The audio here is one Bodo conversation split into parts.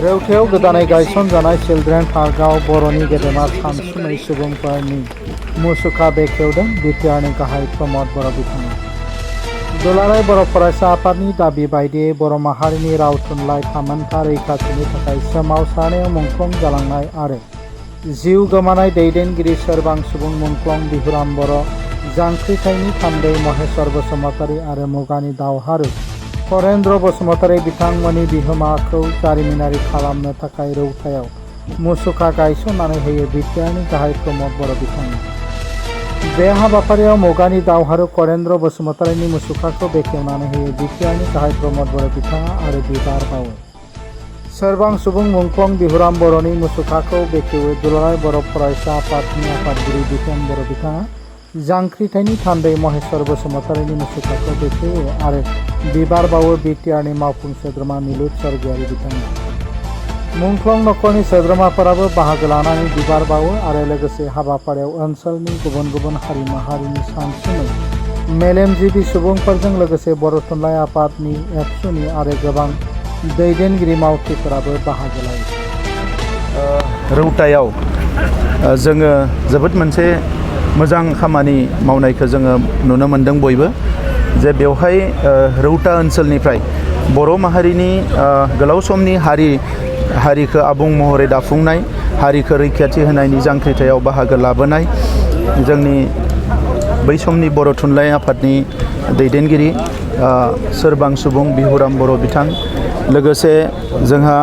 रौथायाव गोदानै गायसनजानाय चिल्ड्रेन पार्कआव बर'नि गेदेमा सानसुमै सुबुंफोरनि मुसुखा बेखेवदों बिटिआरनि गाहाय रमद बर'आ बिथाङा। दुलाराय बर' फरायसा आफादनि दाबि बायदियै बर' माहारिनि राव थुनलाइ थामोन्था रैखाथिनि थाखाय सोमावसारनायाव मुंख्लं जालांनाय आरो जिउ गोमानाय दैदेनगिरि सोरबां सुबुं मुंख्लं बिहुराम बर', जांख्रिथायनि थान्दै महेश्वर बसुमतारी आरो मुगानि दावहारु करेन्द्र बसुमतारी बिथांमोननि बिहोमाखौ जारिमिनारि खालामनो थाखाय रौथायाव मुसुखा गायसननानै होयो बिटिआरनि गाहाय रमद बर' बिथाङा। बे हाबाफारियाव मुगानि दावहारु करेन्द्र बसुमतारीनि मुसुखाखौ बेखेवनानै होयो बिटिआरनि गाहाय रमद बर' बिथाङा आरो बिबार बावो। सोरबां सुबुं मुंख्लं बिहुराम बर'नि मुसुखाखौ बेखेवो दुलाराय बर' फरायसा आफादनि आफादगिरि बिपिन बर' बिथाङा। जांख्रिथायनि थान्दै महेश्वर बसुमतारीनि मुसुखाखौ बेखेवो आरो बिबार बावो बिटिआरनि मावफुं सोद्रोमा मिलुद सरगियारि बिथाङा। मुंख्लं नखरनि सोद्रोमाफोराबो बाहागो लानानै बिबार बावो आरो लोगोसे हाबाफारियाव ओनसोलनि गुबुन गुबुन हारि माहारिनि सानसुमै मेलेमजिबि सुबुंफोरजों लोगोसे बर' थुनलाइ आफादनि एबसुनि आरो गोबां दैदेनगिरि मावथिफोराबो बाहागो लायो। रौतायाव जोङो जोबोद मोनसे मोजां खामानि मावनायखौ जोङो नुनो मोन्दों बयबो, जे बेवहाय रौता ओनसोलनिफ्राय बर' माहारिनि गोलाव समनि हारिखौ आबुं महरै दाफुंनाय, हारिखौ रैखाथि होनायनि जांख्रिथायाव बाहागो लाबोनाय जोंनि बै समनि बर' थुनलाइ आफादनि दैदेनगिरि सोरबां सुबुं बिहुराम बर' बिथां, लोगोसे जोंहा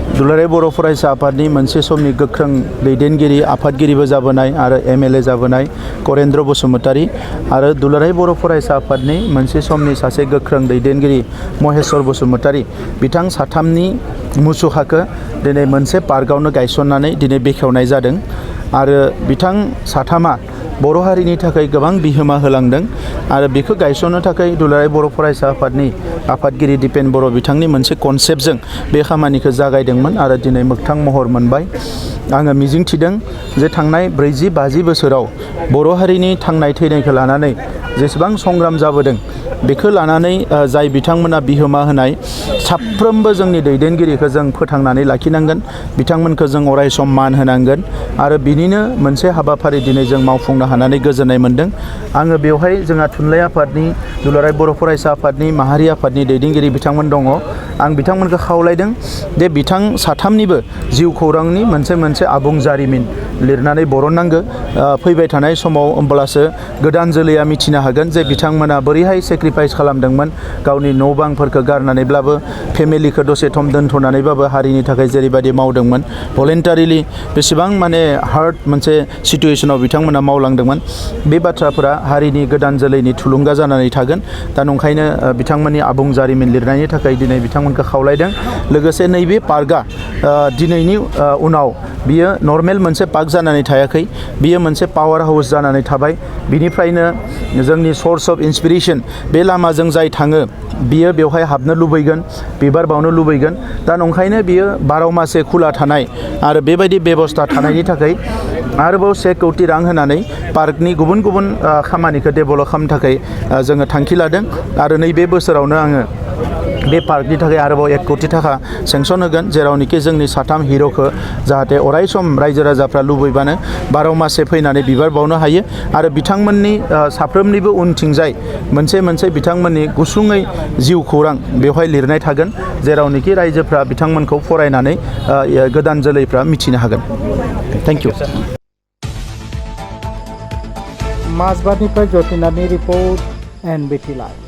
दुलाराय बर' फरायसा आफादनि मोनसे समनि गोख्रों दैदेनगिरि आफादगिरिबो जाबोनाय आरो एमएलए जाबोनाय करेन्द्र बसुमतारी आरो दुलाराय बर' फरायसा आफादनि मोनसे समनि सासे गोख्रों दैदेनगिरि महेश्वर बसुमतारी बिथां साथामनि मुसुखाखौ दिनै मोनसे पार्कआवनो गायसननानै दिनै बेखेवनाय जादों आरो बिथां साथामा बर' हारिनि थाखाय गोबां बिहोमा होलांदों आरो बेखौ गायसननो थाखाय दुलाराय बर' फरायसा आफादनि आफादगिरि दिपेन बर' बिथांनि मोनसे कनसेप्टजों बे खामानिखौ जागायदोंमोन आरो दिनै मोगथां महर मोनबाय। आङो मिजिंथिदों जे थांनाय 40-50 बोसोराव बर' हारिनि थांनाय थैनायखौ लानानै जेसेबां संग्राम जाबोदों बेखौ लानानै जाय बिथांमोना बिहोमा होनाय साफ्रोमबो जोंनि दैदेनगिरिखौ जों फोथांनानै लाखिनांगोन, बिथांमोनखौ जों अरायसम मान होनांगोन आरो बिनिनो मोनसे हाबाफारि दिनै जों मावफुंनो हानानै गोजोननाय मोन्दों। आङो बेवहाय जोंहा थुनलाइ आफादनि दुलाराय बर' फरायसा आफादनि माहारि आफादनि दैदेनगिरि बिथांमोन दङ। आं बिथांमोनखौ खावलायदों जे बिथां साथामनिबो जिउ खौरांनि मोनसे आबुं जारिमिन लिरनानै बरननांगौ फैबाय थानाय समाव, होमब्लासो गोदान जोलैया मिथिनो हागोन जे बिथांमोना बोरैहाय सेक्रिफाइस खालामदोंमोन, गावनि न' बांफोरखौ गारनानैब्लाबो फेमिलिखौ दसे सम दोनथ'नानैबाबो हारिनि थाखाय जेरैबायदि मावदोंमोन भलेन्टारिलि, बेसेबां माने हार्ड मोनसे सिटुएसनाव बिथांमोना मावलांदोंमोन। बे बाथ्राफोरा हारिनि गोदान जोलैनि थुलुंगा जानानै थागोन। दा नंखायनो बिथांमोननि आबुं जारिमिन लिरनायनि थाखाय दिनै बिथांमोनखौ खावलायदों। लोगोसे नैबे पार्कआ दिनैनि उनाव बियो नर्मेल मोनसे पार्क जानानै थायाखै, बियो मोनसे पावार हाउस जानानै थाबाय। बिनिफ्रायनो जोंनि सर्स अफ इन्सपिरेसन, बे लामाजों जाय थाङो बियो बेवहाय हाबनो लुबैगोन, बिबार बावनो लुबैगोन। दा नंखायनो बियो 12 मासे खुला थानाय आरो बेबायदि बेबस्था थानायनि थाखाय आरोबाव 1 कौटि रां होनानै पार्कनि गुबुन गुबुन खामानिखौ डेभेलप खालामनो थाखाय जोङो थांखि लादों आरो नैबे बोसोरावनो आङो बे पार्कनि थाखाय आरोबाव 1 कौटि थाखा सेंसन होगोन, जेरावनोखि जोंनि साथाम हिर'खौ जाहाथे अरायसम रायजो राजाफ्रा लुबैबानो 12 मासे फैनानै बिबार बावनो हायो आरो बिथांमोननि साफ्रोमनिबो उनथिंजाय मोनसे बिथांमोननि गुसुङै जिउ खौरां बेवहाय लिरनाय थागोन, जेरावनोखि रायजोफ्रा बिथांमोनखौ फरायनानै गोदान जोलैफ्रा मिथिनो हागोन। Thank you. माजबाटनिफ्राय जतिनाथनि रिपर्ट एनबिटि लाइभ।